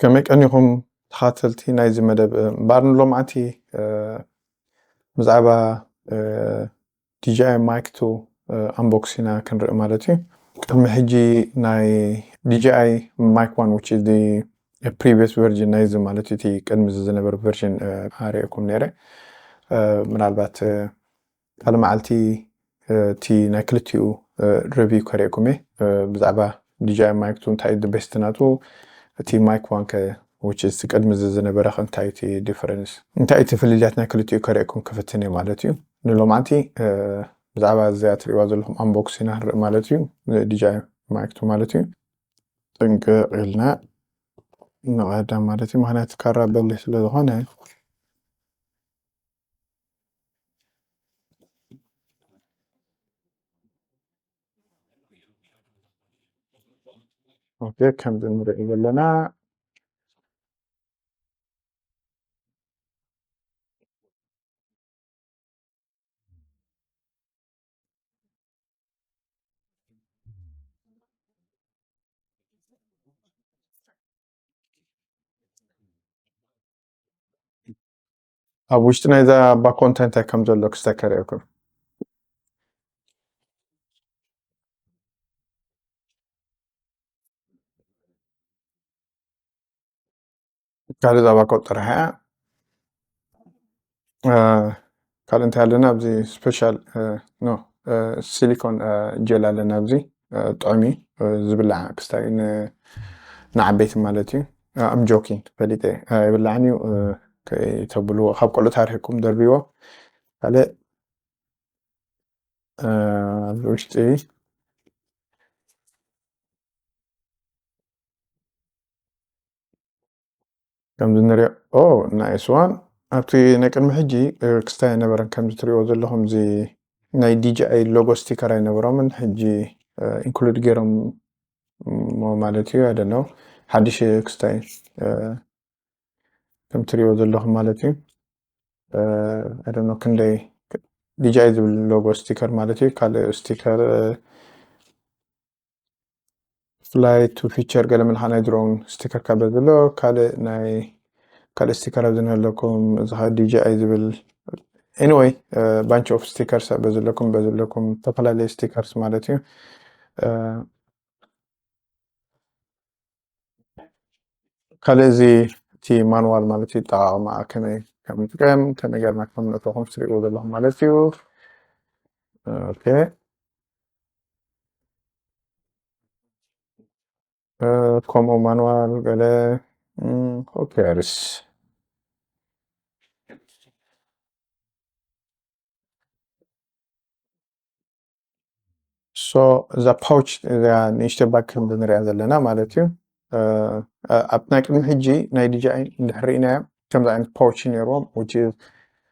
ከመይ ቀኒኹም ተኻተልቲ ናይዚ መደብ? እምበኣር ንሎማዓንቲ ብዛዕባ ዲጂኣይ ማይክ ቱ ኣምቦክስ ኢና ክንርኢ ማለት እዩ። ቅድሚ ሕጂ ናይ ዲጂኣይ ማይክ ዋን which is previous version ናይዚ ማለት እዩ፣ እቲ ቅድሚ ዝነበረ ቨርዥን ኣርእየኩም ነይረ። ምናልባት ካልእ መዓልቲ እቲ ናይ ክልቲኡ ሪቪው ከርእየኩም እየ። ብዛዕባ ዲጂኣይ ማይክ ቱ እንታይ እዩ ቤስት ናቱ፣ እቲ ማይክ ዋን ከ which is ቅድሚ እዚ ዝነበረ ከ እንታይ እቲ ዲፈረንስ፣ እንታይ እቲ ፍልልያት ናይ ክልቲኡ ከርእየኩም ክፍትን እየ ማለት እዩ። ንሎማዓንቲ ብዛዕባ እዚኣ ትርእይዋ ዘለኹም ኣምቦክስ ኢና ንርኢ ማለት እዩ። ዲጂኣይ ማይክ ቱ ማለት እዩ። ጥንቅቕ ኢልና ንቐዳም ማለት እዩ። ምኽንያቱ ካራ በሊሕ ስለ ዝኾነ ኦኬ፣ ከምዚ ንርኢ ዘለና ኣብ ውሽጢ ናይዛ ባኮ እንታይ እንታይ ከም ዘሎ ክስተ ከርእየኩም። ካልእ ዛባ ኮ ጥራሕ እያ። ካልእ እንታይ ኣለና ኣብዚ? ስፔሻል ኖ፣ ሲሊኮን ጀል ኣለና ኣብዚ። ጥዑም እዩ፣ ዝብላዕ ክስታይ ንዓበይቲ ማለት እዩ። ኣም ጆኪን ፈሊጠ፣ ኣይብላዕን እዩ። ከይተብልዎ፣ ካብ ቆልዑ ታሪኽኩም ደርብዎ። ካልእ ኣብዚ ውሽጢ ከምዚ ንሪኦ ናይስ ዋን ኣብቲ ናይ ቅድሚ ሕጂ ክስታይ ኣይነበረን። ከምዚ ትሪእዎ ዘለኹም እዚ ናይ ዲጂኣይ ሎጎ ስቲከር ኣይነበሮምን። ሕጂ ኢንክሉድ ገይሮም ማለት እዩ። ኣደነው ሓድሽ ክስታይ ከም ትሪእዎ ዘለኹም ማለት እዩ። ኣደነው ክንደይ ዲጂኣይ ዝብል ሎጎ ስቲከር ማለት እዩ። ካልእ ስቲከር ፍላይ ቱ ፊቸር ገለ ምልካ ናይ ድሮን ስቲከር ካብ ዘሎ ካልእ ናይ ካልእ ስቲከር ኣብዚ ንህለኩም እዚ ዲጂ ኣይ ዝብል ኤኒወይ ባንች ኦፍ ስቲከርስ በዝለኩም በዝለኩም ዝተፈላለዩ ስቲከርስ ማለት እዩ። ካልእ እዚ እቲ ማንዋል ማለት እዩ። ጠቃቅማ ከመይ ከምጥቀም ከመይ ገርና ከም ንእተኹም ትሪእዎ ዘለኹም ማለት እዩ። ኦኬ ከምኡ ማንዋል ገለ ኦኬ ርስ ሶ እዛ ፓውች እዛ ንእሽተ ባክ ክንዲ ንሪኣ ዘለና ማለት እዩ። ኣብ ናይ ቅድሚ ሕጂ ናይ ዲጂኣይ እንድሕር ርኢናዮ ከምዚ ዓይነት ፓውች ነይርዎም።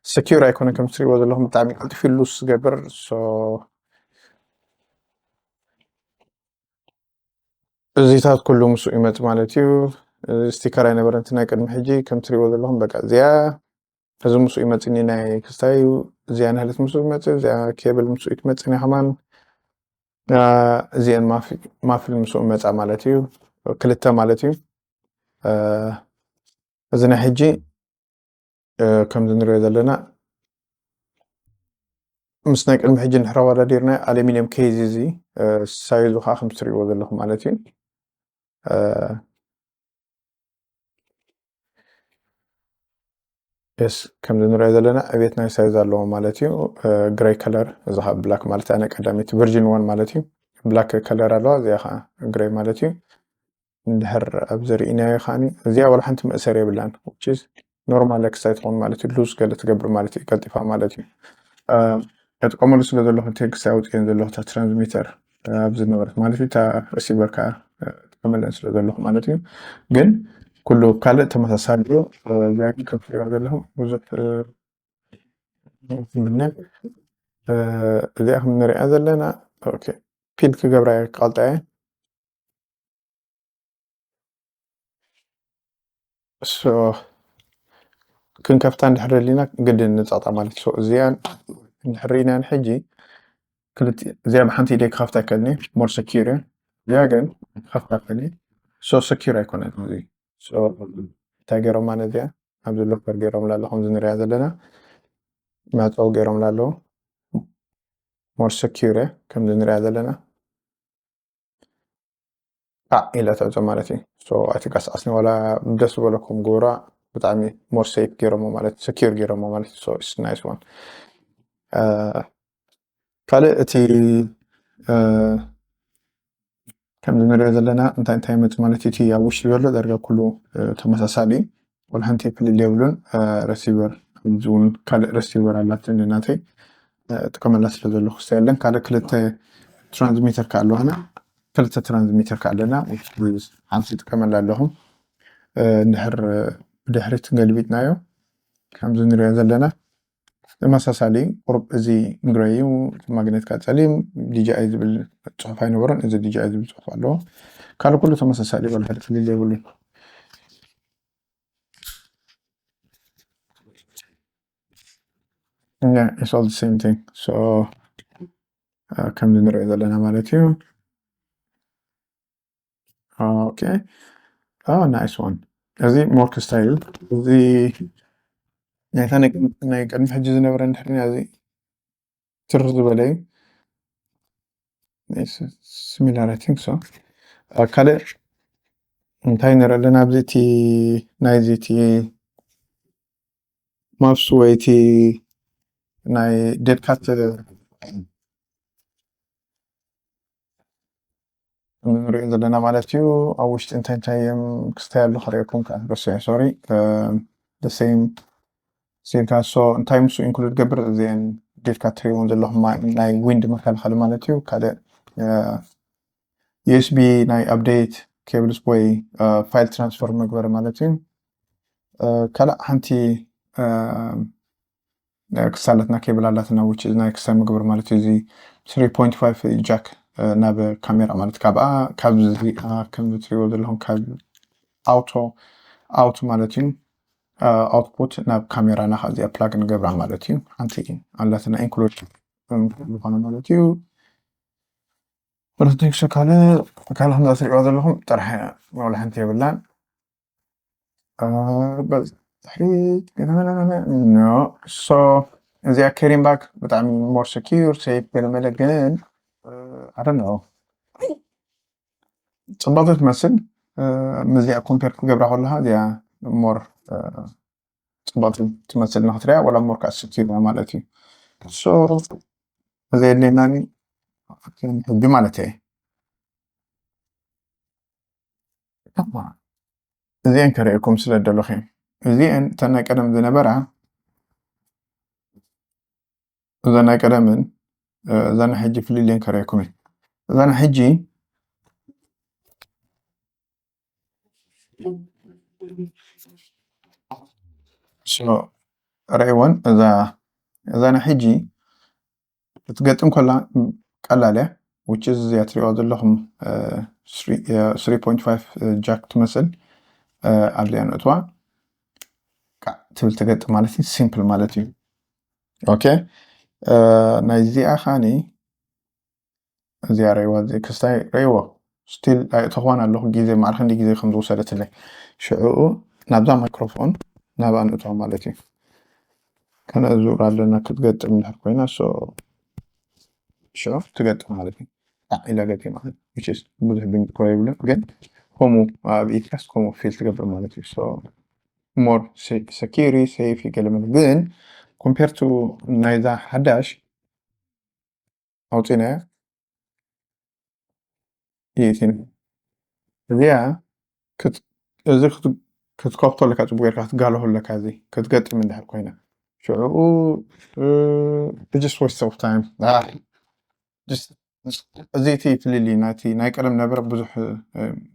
ሰኪር ኣይኮነ ከም ትሪእዎ ዘለኹም ብጣዕሚ ቀልጢፊ ሉስ ዝገብር። እዚታት ኩሉ ምስኡ ይመፅ ማለት እዩ። ስቲከር ኣይነበረን እቲ ናይ ቅድሚ ሕጂ ከም ትሪእዎ ዘለኹም በቃ እዚኣ እዚ ምስኡ ይመፅኒ ናይ ክስታይ እዚኣ ናህለት ምስኡ ይመፅ እዚኣ ኬብል ምስኡ ይትመፅኒ ከማን እዚአን ማፍል ምስኡ መፃ ማለት እዩ። ክልተ ማለት እዩ። እዚ ናይ ሕጂ ከምዚ ንሪኦ ዘለና ምስ ናይ ቅድሚ ሕጂ ንድሕር ኣወዳዲርና ኣሉሚኒየም ኬዝ እዚ ሳይዙ ከዓ ከም ትሪእዎ ዘለኹም ማለት እዩ። የስ ከምዚ ንሪኦ ዘለና ዕቤት ናይ ሳይዝ ኣለዎ ማለት እዩ። ግሬይ ከለር እዚ ከዓ ብላክ ማለት ኣነ ቀዳመይቲ ቨርዥን ዋን ማለት እዩ። ብላክ ከለር ኣለዋ እዚኣ ከዓ ግሬይ ማለት እዩ። እንድሕር ኣብዚ ርኢናዮ ከዓኒ እዚኣ ዋላ ሓንቲ መእሰር የብላን። ኖርማል ክስታይ ትኾን ማለት እዩ። ሉዝ ገለ ትገብር ማለት እዩ ቀልጢፋ ማለት እዩ። ከጥቀመሉ ስለ ዘለኹ እቲ ክስታይ ኣውፅኤን ዘለኹ እታ ትራንስሚተር ኣብዚ ነበረት ማለት እዩ እታ ሪሲቨር ከዓ ጥቀመለን ስለ ዘለኹ ማለት እዩ። ግን ኩሉ ካልእ ተመሳሳሊ እዩ። እዚኣ ግን ከም ትሪእዋ ዘለኹም ብዙሕ ምነ እዚኣ ከም ንሪኣ ዘለና ፒል ክገብራ እየ ክቐልጣ እየ። so ክንከፍታ እንድሕር ደሊና ግድን ንጻጣ ማለት so እዚኣን እንድሕር ኢና ንሕጂ ክልቲ እዚኣ ብሓንቲ ኢደይ ክኸፍታ ይከልኒ more secure እያ እዚኣ ግን ክኸፍታ ይከልኒ so secure ኣይኮነን እዚ so እንታይ ገይሮማ ነዚኣ ኣብዚ ሎከር ገይሮምላ ኣለኹም ዝንሪያ ዘለና መዕፀዊ ገይሮምላ ኣለዉ more secure ከምዚ ንሪኣ ዘለና ጣዕ ኢለ ተዕፆ ማለት እዩ so ኣይትንቀሳቀስኒ ዋላ ደስ ዝበለኩም ግብራ ብጣዕሚ more safe ገይሮሞ ማለት secure ገይሮሞ ማለት so it's nice one ካልእ እቲ ከምዚ ንሪኦ ዘለና እንታይ እንታይ መፅ ማለት እቲ ኣብ ውሽጢ ዘሎ ዳርጋ ኩሉ ተመሳሳሊ እዩ ወላ ሓንቲ ፍልል የብሉን receiver እውን ካልእ receiver ኣላትኒ ናተይ ጥቀመላ ስለ ዘለኹ ስ የለን ካልእ ክልተ transmitter ከ ኣለዋና ክልተ transmitter ከ ኣለና ሓንቲ ጥቀመላ ኣለኹ እንድሕር ብድሕሪት ገልቢጥናዮ ከምዚ ንሪኦ ዘለና ተመሳሳሊ ቁሩብ እዚ ግረይ እዩ ማግኔት ካ ፀሊም DJI ዝብል ፅሑፍ ኣይነበሮን እዚ DJI ዝብል ፅሑፍ ኣለዎ ካልእ ኩሉ ተመሳሳሊ ወላ ሓደ ፍልል የብሉን Yeah, it's all the same thing. So ከምዚ ንሪኦ ዘለና ማለት እዩ okay oh, nice one እዚ more ክስታይ እዩ እዚ ናይታ ናይ ቅድሚ ሕጂ ዝነበረ እንድሕር እዚ ትር ዝበለ እዩ similar I think so ካልእ እንታይ ንርኢ ኣለና ኣብዚ እቲ ናይዚ እቲ ማውስ ወይ እቲ ናይ dead cat ንሪኦ ዘለና ማለት እዩ ኣብ ውሽጢ እንታይ እንታይ እዮም ክስታይ ኣሎ ክርእየኩም ከዓ ረሲዐ sorry the same ሲልካ so እንታይ ምስ include ገብር እዚአን dead cat ትሪእዎም ዘለኹም ናይ wind መከላኸሊ ማለት እዩ ካልእ USB ናይ update cables ወይ file transfer መግበሪ ማለት እዩ ካልእ ሓንቲ ክሳለትና cable ኣላትና which is ናይ ክሳይ መግበሪ ማለት እዩ እዚ three point five jack ናብ ካሜራ ማለት ካብኣ ካብዚ ከምዚ ትሪእዎ ዘለኹም ካብ auto out ማለት እዩ output ናብ ካሜራና እዚኣ plug ንገብራ ማለት እዩ ሓንቲ ኣላትና include ዝኾነ ማለት እዩ ርትንክሶ ካልእ ካልእ ከምዛ ትሪእዋ ዘለኹም ጥራሕ ዋላ ሓንቲ የብላን ድሕሪት so እዚኣ carrying bag ብጣዕሚ more secure safe ገለመለ ግን ኣደነ ፅባቕ ትመስል ምስዚኣ compare ክገብራ ከለካ እዚኣ more ፅባቕ ትመስል ንክትሪያ ወላ more ከዓ secure ማለት እዩ so እዚ የድልየናኒ ሕጂ ማለት እየ እዚአን ከርእየኩም ስለ ደለኹ እዚአን እተን ናይ ቀደም ዝነበራ እዛ ናይ ቀደምን እዛ ናይ ሕጂ ፍልልየን ከርእየኩም እየ እዛ ናይ ሕጂ ረእይወን እዛ ናይ ሕጂ ክትገጥም ከላ ቀላል እያ which is እዚኣ ትሪእዋ ዘለኹም three point five jack ትመስል ኣብዚኣ ንእትዋ ትብል ትገጥም ማለት እዩ simple ማለት እዩ okay ናይዚኣ ካኒ እዚኣ ረይዋ ክስታይ ረይዎ still ኣይእተኽዋን ኣለኹ ግዜ ማዕረ ክንዲ ግዜ ከም ዝወሰደትለይ ሽዕኡ ናብዛ ማይክሮፎን ናብኣ ንእትዋ ማለት እዩ ከነእዙር ኣለና ክትገጥም እንድሕር ኮይና ሽዑ ትገጥም ማለት እዩ ኢላ ገጢማ ብዙሕ ድምፂ እኮ የብሉን ግን ከምኡ ኣብ ኢድካስ ከምኡ feel ትገብር ማለት እዩ more secure safe ገለ መለ ግን compare to ናይዛ ሓዳሽ ኣውፂናያ ይእቲና እዚኣ እዚ ክትከፍቶ ኣለካ ፅቡቅ ጌርካ ክትጋለሆ ኣለካ እዚ ክትገጥም እንድሕር ኮይና ሽዑ just waste of time እዚ እቲ ፍልልይ ናይቲ ናይ ቀደም ነበረ ብዙሕ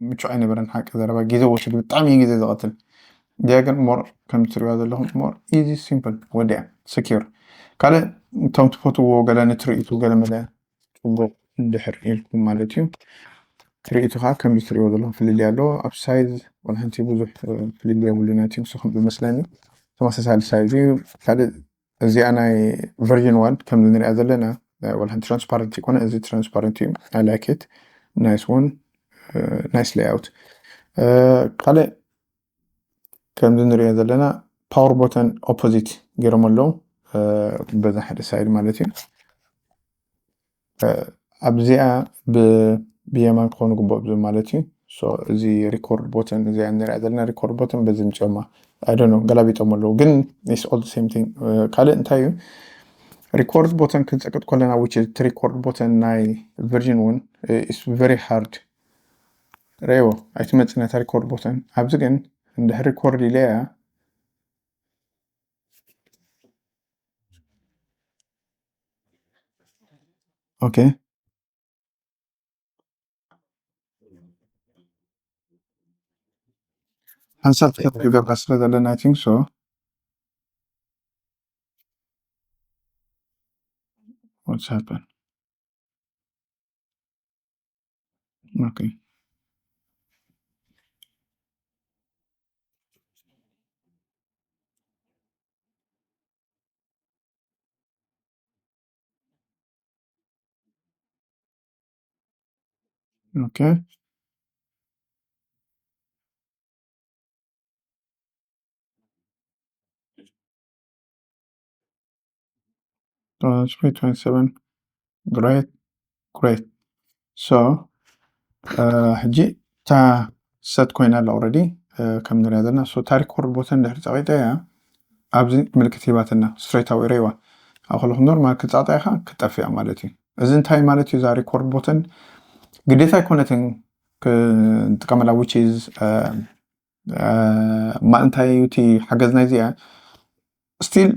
ምቹ ኣይነበረን ሓቂ ዘረባ ግዜ ወሲዱ ብጣዕሚ እዩ ግዜ ዝቐትል እዚኣ ግን more ከም ትሪዋ ዘለኹም more easy simple ወዲያ secure ካልእ እቶም ትፈትዎ ገለ ንትርኢቱ ገለ መለ ፅቡቅ እንድሕር ኢልኩም ማለት እዩ ትርኢቱ ከዓ ከምዚ ትሪእዎ ዘለኹም ፍልልይ ኣለዎ። ኣብ ሳይዝ ዋላ ሓንቲ ብዙሕ ፍልልይ የብሉን። ኣይ ቲንክ ሶ ከም ዝመስለኒ ተመሳሳሊ ሳይዝ እዩ። ካልእ እዚኣ ናይ ቨርዥን ዋን ከምዚ ንሪኣ ዘለና ዋላ ሓንቲ ትራንስፓረንት ይኮነ። እዚ ትራንስፓረንት እዩ። I like it. Nice one. Nice layout. ካልእ ከምዚ ንሪኦ ዘለና ፓወር ቦተን ኦፖዚት ገይሮም ኣለዉ። በዛ ሓደ ሳይድ ማለት እዩ። ኣብዚኣ ብየማን ክኾኑ ግበኦም ማለት እዩ። እዚ ሪኮርድ ቦተን እዚኣ ንሪኣ ዘለና ሪኮርድ ቦተን በዚ ምፅኦማ ኣይደኖ ገላቢጦም ኣለዉ፣ ግን ስ ኦል ሴም ቲንግ። ካልእ እንታይ እዩ? ሪኮርድ ቦተን ክንፀቅጥ ከለና፣ ዊች እቲ ሪኮርድ ቦተን ናይ ቨርዥን እውን ስ ቨሪ ሃርድ። ረእዎ ኣይትመፅእ ነታ ሪኮርድ ቦተን። ኣብዚ ግን እንድሕር ሪኮርድ ኢለያ። ኦኬ፣ ሓንሳብ ትከት ክገብራ ስለ ዘለና፣ I think so. What's happened? Okay. Okay. Twenty-seven. Great. Great. So ሕጂ እታ ሰት ኮይና ኣላ ኦረዲ ከም ንሪያ ዘለና። So እታ ሪኮርድ ቦተን ድሕሪ ፀቂጠ እያ ኣብዚ ምልክት ሂባትና ስትሬት ኣዊ ረይዋ። ኣብ ከለኹም ኖርማል ክፃጣ ኢኻ ክጠፍያ ማለት እዩ። እዚ እንታይ ማለት እዩ? እዛ ሪኮርድ ቦተን ግዴታ ኣይኮነትን ክንጥቀመላ፣ which is እማ እንታይ እዩ እቲ ሓገዝ ናይዚኣ? ስቲል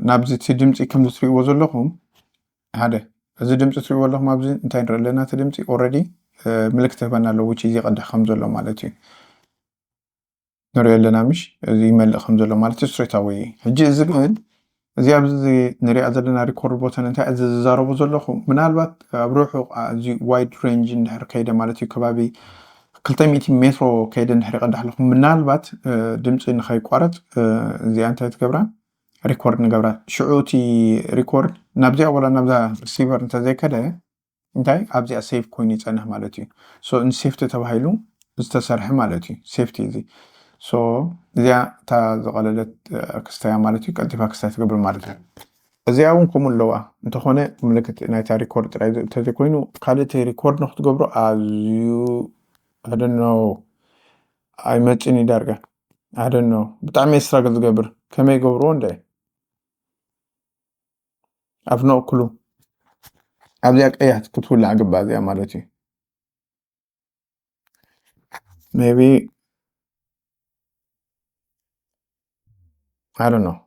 ናብዚ እቲ ድምፂ ከምዚ ትሪእዎ ዘለኹም ሓደ፣ እዚ ድምፂ ትሪእዎ ኣለኹም ኣብዚ እንታይ ንርኢ ኣለና? እቲ ድምፂ ኦረዲ ምልክት ህበና ኣሎ፣ which is ይቐድሕ ከም ዘሎ ማለት እዩ። ንሪኦ ኣለና ምሽ? እዚ ይመልእ ከም ዘሎ ማለት እዩ፣ ስትሬት ኣወይ። ሕጂ እዚ ግን እዚ ኣብዚ ንሪኣ ዘለና ሪኮርድ ቦተን እንታይ እዚ ዝዛረቡ ዘለኹ፣ ምናልባት ኣብ ርሑቕ እዚ ዋይድ ሬንጅ እንድሕር ከይደ ማለት እዩ፣ ከባቢ ክልተ ሚእቲ ሜትሮ ከይደ እንድሕር ይቐዳሕ ኣለኹ፣ ምናልባት ድምፂ ንኸይቋረፅ እዚኣ እንታይ ትገብራ? ሪኮርድ ንገብራ። ሽዑ እቲ ሪኮርድ ናብዚኣ ወላ ናብዛ ሪሲቨር እንተዘይከደ እንታይ ኣብዚኣ ሴፍ ኮይኑ ይፀንሕ ማለት እዩ። So ንሴፍቲ ተባሂሉ ዝተሰርሐ ማለት እዩ ሴፍቲ እዚ። So እዚኣ እታ ዝቐለለት ክስታያ ማለት እዩ፣ ቀልጢፋ ክስታይ ትገብር ማለት እዩ። እዚኣ እውን ከምኡ ኣለዋ። እንተኾነ ምልክት ናይታ ሪኮርድ ጥራይ እንተዘይኮይኑ ካልእ እቲ ሪኮርድ ንክትገብሮ ኣዝዩ ኣደኖ ኣይመፅን እዩ ዳርጋ። ኣደኖ ብጣዕሚ ስትራግል ዝገብር ከመይ ይገብርዎ እንደ ኣብ ነእክሉ ኣብዚኣ ቀያሕ ክትውላዕ ግባእ እዚኣ ማለት እዩ። Maybe I don't know.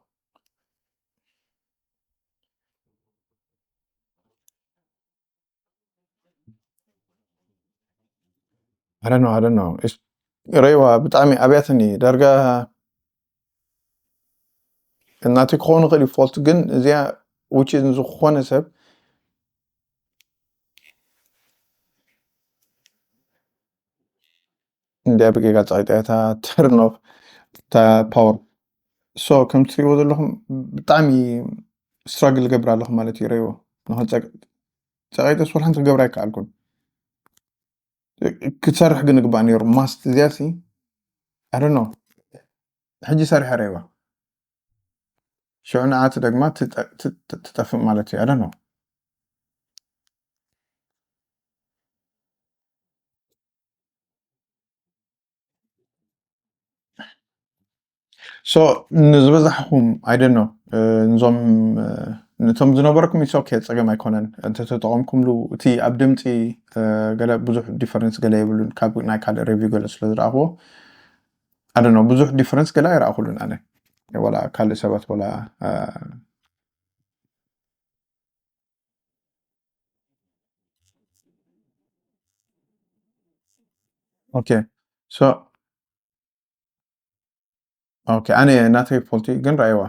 I don't know, I don't know. ረይዋ ብጣዕሚ ኣብያትኒ ዳርጋ እናቲ ክኸውን ይኽእል እዩ ፎልት፣ ግን እዚኣ ውጭ ዝኾነ ሰብ እንዲያ ብጌጋ ጸቂጣ እታ ተርኖፍ እታ ፓወር። So ከም ትሪእዎ ዘለኹም ብጣዕሚ ስትራግል ገብር ኣለኹ ማለት እዩ። ረይዎ ንኸጸቂጠስ ወላ ሓንቲ ክገብር ኣይከኣልኩን። ክትሰርሕ ግን ግባእ ነይሩ ማስት እዚኣ ሲ ኣደኖ ሕጂ ሰሪሐ ረይዋ ሽዑ ንዓ ትደግማ ትጠፍእ ማለት እዩ። ኣደኖ so ንዝበዛሕኹም ኣይደኖ ንዞም ንቶም ዝነበረኩም ኢትስ ኦኬ ጸገም ኣይኮነን። እንተተጠቐምኩምሉ እቲ ኣብ ድምፂ ገለ ብዙሕ ዲፈረንስ ገለ የብሉን። ካብ ናይ ካልእ ሬቪው ገለ ስለ ዝረኣኽዎ ኣደኖ ብዙሕ ዲፈረንስ ገለ ኣይረኣኹሉን ኣነ ወላ ካልእ ሰባት ወላ ኦኬ so ኦኬ ኣነ ናተይ ፎልቲ ግን ረኣይዋ።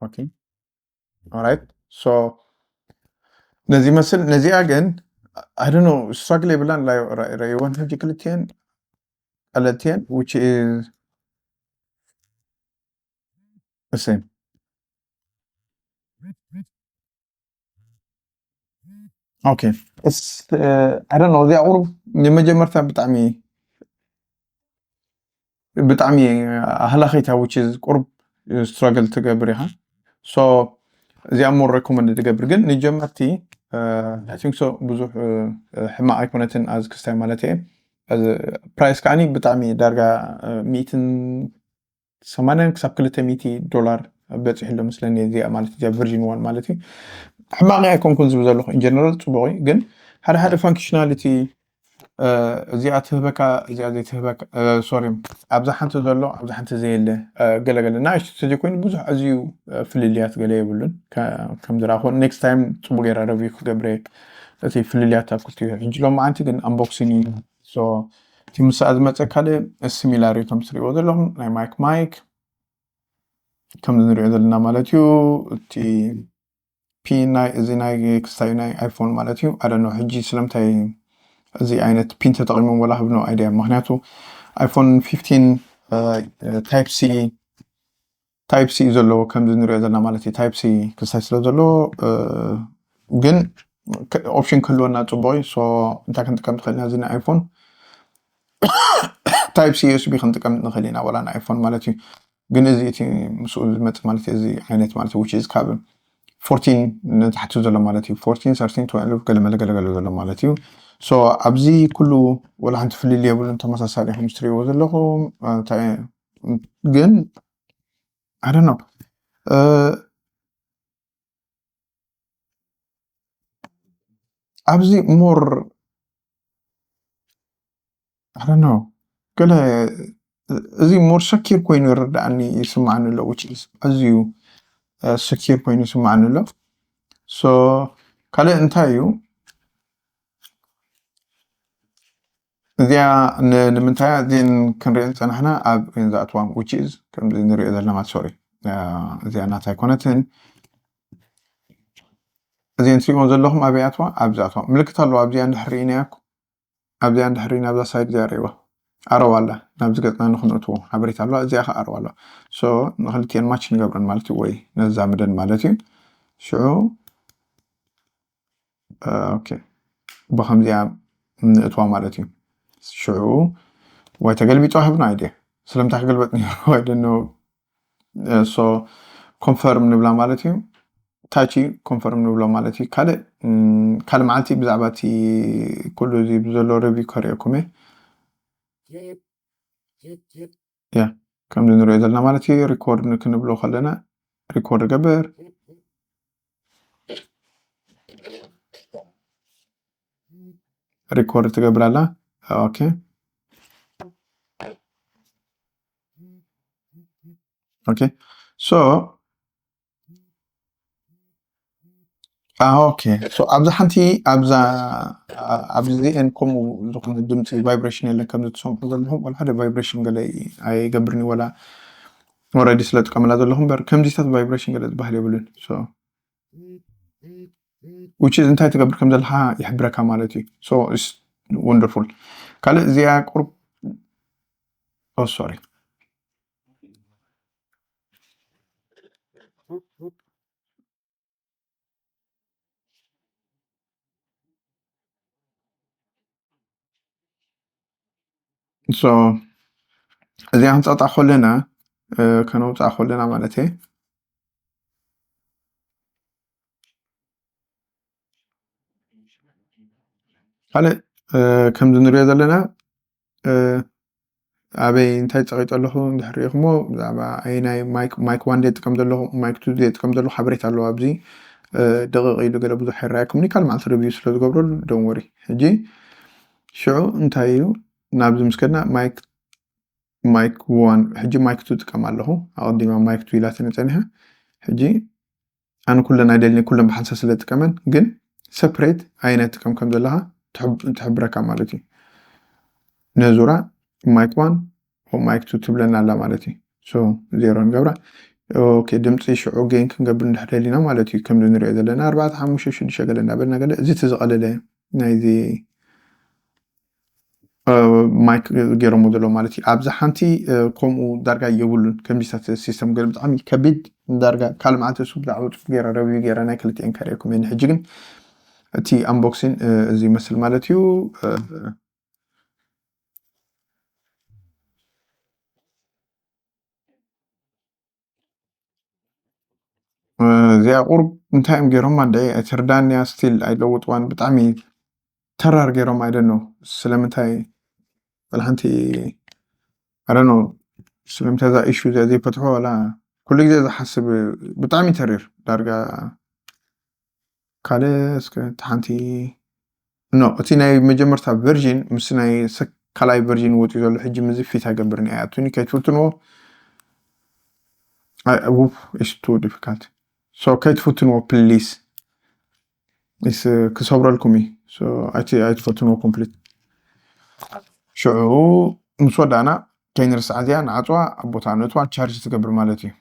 ኦኬ ኦራይት so ነዚ ይመስል። ነዚኣ ግን I don't know, struggle የብላን። ላ ረእይወን ሕጂ ክልቲኤን ቀለልቲኤን which is the same። Okay, it's, uh, I don't know, እዚኣ ቁሩብ ንመጀመርታ ብጣዕሚ ብጣዕሚ ኣህላኺታ which is ቁሩብ struggle ትገብር ኢኻ። So እዚኣ more recommend ትገብር፣ ግን ንጀመርቲ I think so ብዙሕ ሕማቕ ኣይኮነትን። ኣዝ ክስታይ ማለት እየ። ፕራይስ ከዓኒ ብጣዕሚ ዳርጋ ሚእትን ሰማንያን ክሳብ ክልተ ሚእቲ ዶላር በፂሑ ኣሎ መስለኒ፣ እዚኣ ማለት እዚኣ ቨርዥን ዋን ማለት እዩ። ሕማቕ ኣይኮንኩን ዝብል ዘለኹ፣ in general ፅቡቕ እዩ፣ ግን ሓደ ሓደ functionality እዚኣ ትህበካ፣ እዚኣ ዘይትህበካ፣ ሶሪ፣ ኣብዛ ሓንቲ ዘሎ ኣብዛ ሓንቲ ዘየለ፣ ገለገለ ንእሽቱ ተዘይኮይኑ ብዙሕ ኣዝዩ ፍልልያት ገለ የብሉን። ከም ዝረኣኹ ኔክስት ታይም ፅቡቅ ገይረ ረቪው ክገብረ እቲ ፍልልያት ኣብ ክልቲኡ። ሕጂ ሎማዓንቲ ግን ኣምቦክሲንግ እዩ። So እቲ ምስኣ ዝመፀ ካልእ ሲሚላር እዩ፣ ከም ትሪእዎ ዘለኹም ናይ ማይክ ማይክ ከም ንሪኦ ዘለና ማለት እዩ። እቲ ፒን ናይ እዚ ናይ ክስታዩ ናይ ኣይፎን ማለት እዩ። I don't know ሕጂ ስለምንታይ እዚ ዓይነት ፒን ተጠቂሞም ወላ have no idea። ምክንያቱ ኣይፎን ፊፍቲን ታይፕ ሲ ታይፕ ሲ እዩ ዘለዎ ከምዚ ንሪኦ ዘለና ማለት እዩ። ታይፕ ሲ ክስታይ ስለ ዘለዎ ግን ኦፕሽን ክህልወና ፅቡቅ እዩ። So እንታይ ክንጥቀም ንኽእል ኢና? እዚ ናይ ኣይፎን ታይፕ ሲ ዩኤስቢ ክንጥቀም ንኽእል ኢና፣ ወላ ናይ ኣይፎን ማለት እዩ። ግን እዚ እቲ ምስኡ ዝመፅ ማለት እዩ፣ እዚ ዓይነት ማለት እዩ which is ካብ ፎርቲን ንታሕቲ ዘሎ ማለት እዩ። ፎርቲን፣ ሰርቲን፣ ትዌልቭ ገለ መለ ገለ ገለ ዘሎ ማለት እዩ። So ኣብዚ ኩሉ ወላ ሓንቲ ፍልልይ የብሉን፣ ተመሳሳሊ ከም ትሪእዎ ዘለኹም። ግን I don't know ኣብዚ more I don't know ገለ እዚ more ሰኪር ኮይኑ ይረዳእኒ፣ ይስማዓኒ ኣሎ፣ which is ኣዝዩ ሰኪር ኮይኑ ይስማዓኒ ኣሎ። So ካልእ እንታይ እዩ? እዚኣ ንምንታይ እዚን ክንሪኦ ዝፀናሕና ኣብ ን ዝኣትዋ which is ከምዚ ንሪኦ ዘለና ማለት፣ ሶሪ፣ እዚኣ ናታ ኣይኮነትን። እዚን ትሪእዎ ዘለኹም ኣበይ ኣትዋ? ኣብዚ ኣትዋ ምልክት ኣለዋ። ኣብዚኣ እንድሕር ርኢናያ እኮ፣ ኣብዚኣ እንድሕር ርኢና ኣብዛ ሳይድ እዚኣ ርእይዋ፣ ኣረዋ ኣላ። ናብዚ ገፅና ንክንእትዎ ሓበሬታ ኣለዋ። እዚኣ ከዓ ኣረዋ ኣለዋ። So ንክልቲኤን ማች ንገብረን ማለት እዩ፣ ወይ ነዛምደን ማለት እዩ። ሽዑ ኦኬ፣ ብከምዚኣ ንእትዋ ማለት እዩ። ሽዑ ወይ ተገልቢጡ ሃብና ኣይድየ ስለምንታይ ክገልበጥ ነይሩ I don't know። So ኮንፈርም ንብላ ማለት እዩ። ታች ኮንፈርም ንብሎ ማለት እዩ። ካልእ ካልእ መዓልቲ ብዛዕባ እቲ ኩሉ እዚ ብዘሎ ሪቪው ከሪኦኩም እየ። ያ ከምዚ ንሪኦ ዘለና ማለት እዩ። ሪኮርድ ክንብሎ ከለና ሪኮርድ ገብር ሪኮርድ ትገብር ኣላ። ኦኬ ኦኬ ሶ ኦኬ ሶ ኣብዛ ሓንቲ ኣብዛ ኣብዚኤን ከምኡ ዝኾነ ድምፂ ቫይብሬሽን የለን። ከምዚ ትሰምዑ ዘለኹም ወላ ሓደ ቫይብሬሽን ገለ ኣይገብርኒ ወላ ኦረዲ ስለ ጥቀመላ ዘለኹ እምበር ከምዚታት ቫይብሬሽን ገለ ዝበሃል የብሉን። So which is እንታይ ትገብር ከም ዘለካ ይሕብረካ ማለት እዩ። So it's wonderful። ካልእ እዚኣ ቁርብ oh sorry so እዚኣ ክንፀጣ ከለና ከነውፃ ከለና ማለት እየ ካልእ ከምዚ ንሪኦ ዘለና ኣበይ እንታይ ፀቂጠ ኣለኹ እንድሕር ሪኢኹሞ ብዛዕባ ኣየናይ ማይክ ዋን ደ ጥቀም ዘለኹ ማይክ ቱ ደ ጥቀም ዘለኹ ሓበሬታ ኣለዎ ኣብዚ ደቂቕ ኢሉ ገለ ብዙሕ ኣይረኣየኩም ካልእ መዓልቲ ሪቪው ስለ ዝገብረሉ ደንወሪ ሕጂ ሽዑ እንታይ እዩ ናብዚ ምስ ከድና ማይክ ማይክ ዋን ሕጂ ማይክ ቱ ጥቀም ኣለኹ ኣቐዲማ ማይክ ቱ ኢላትኒ ፀኒሓ ሕጂ ኣነ ኩለን ኣይደልኒ ኩለን ብሓንሳብ ስለ ጥቀመን ግን ሰፕሬት ኣየናይ ጥቀም ከም ዘለካ ትሕብረካ ማለት እዩ ነዙራ ማይክ ዋን ማይክ ቱ ትብለና ኣላ ማለት እዩ ዜሮ ንገብራ ድምፂ ሽዑ ጌን ክንገብር እንድሕር ደሊና ማለት እዩ ከምዚ ንሪኦ ዘለና ኣርባዕተ ሓሙሽተ ሽዱሽተ ገለ እንዳበልና ገለ እዚ እቲ ዝቐለለ ናይዚ ማይክ ገይሮሞ ዘሎ ማለት እዩ። ኣብዚ ሓንቲ ከምኡ ዳርጋ የብሉን። ከምዚታት ሲስተም ገለ ብጣዕሚ ከቢድ ዳርጋ ካልእ መዓልቲ እሱ ብዛዕባ ጽሑፍ ገይረ ረቪው ገይረ ናይ ክልቲኤን ከርእየኩም እየ። ሕጂ ግን እቲ ኣምቦክሲን እዚ ይመስል ማለት እዩ። እዚኣ ቁሩብ እንታይ እዮም ገይሮማ እንደ ኣይተርዳንያ ስቲል ኣይለውጥዋን። ብጣዕሚ ተራር ገይሮም ኣይደኖ ስለምንታይ ወላ ሓንቲ ኣደኖ ስለምንታይ እዛ ኢሹ እዚኣ ዘይፈትሖ ወላ ኩሉ ግዜ ዝሓስብ ብጣዕሚ ተሪር ዳርጋ ካልእ እስከ እቲ ሓንቲ ኖ እቲ ናይ መጀመርታ ቨርዥን ምስ ናይ ካልኣይ ቨርዥን ወፂኡ ዘሎ ሕጂ ምዚ ፊት ኣይገብርን እያ ኣቱኒ ከይትፍትንዎ ቱ ዲፊካልት ሶ ከይትፍትንዎ ፕሊስ ስ ክሰብረልኩም እዩ ኣይትፈትንዎ ኮምፕሊት ሽዑ ምስ ወዳእና ከይንርስዓ እዚኣ ንዓፅዋ ኣብ ቦታ ነትዋ ቻርጅ ትገብር ማለት እዩ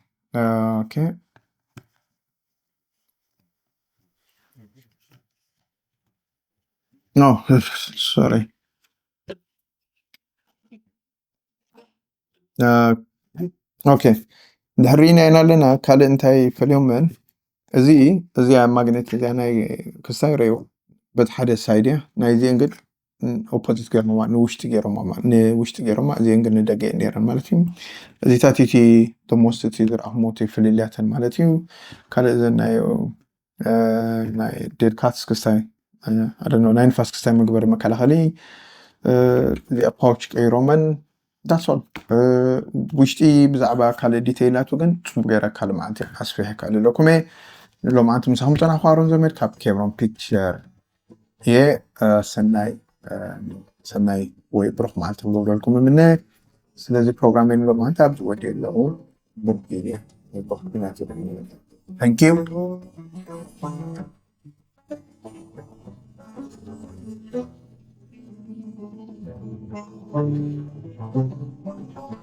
no sorry okay ድሕሪና ኢና ኣለና ካልእ እንታይ ፈልዮም መን እዚ እዚኣ ማግኔት እዚኣ ናይ ክስታይ ረዩ በቲ ሓደ ሳይድ እያ ናይ እዚአን ግን ኦፖዚት ገይሮማ ንውሽጢ ገይሮማ ንውሽጢ ገይሮማ እዚአን ግን ንደገ ነረን ማለት እዩ እዚታት እቲ ተሞስት እቲ ዝረኣኹሞ እቲ ፍልልያተን ማለት እዩ ካልእ እዘን ናይ ናይ ዴድካትስ ክስታይ ኣደኖ ናይ ንፋስ ክስታይ መግበሪ መከላኸሊ እዚኣ ፓውች ቀይሮመን ዳሶል ውሽጢ ብዛዕባ ካልእ ዲቴይላቱ ግን ፅቡቅ ገይረ ካልእ መዓልቲ ኣስፊሐ ካልእ ኣለኩም እየ ሎማዓንቲ ምሳኹም ፀናኹ ኣሮን ዘመድ ካብ ኬብሮን ፒክቸር እየ ሰናይ ሰናይ ወይ ብሩክ መዓልቲ ክገብረልኩም እምነ ስለዚ ፕሮግራም ሎማዓንቲ ኣብዚ ወዲ ኣለኹ Thank you.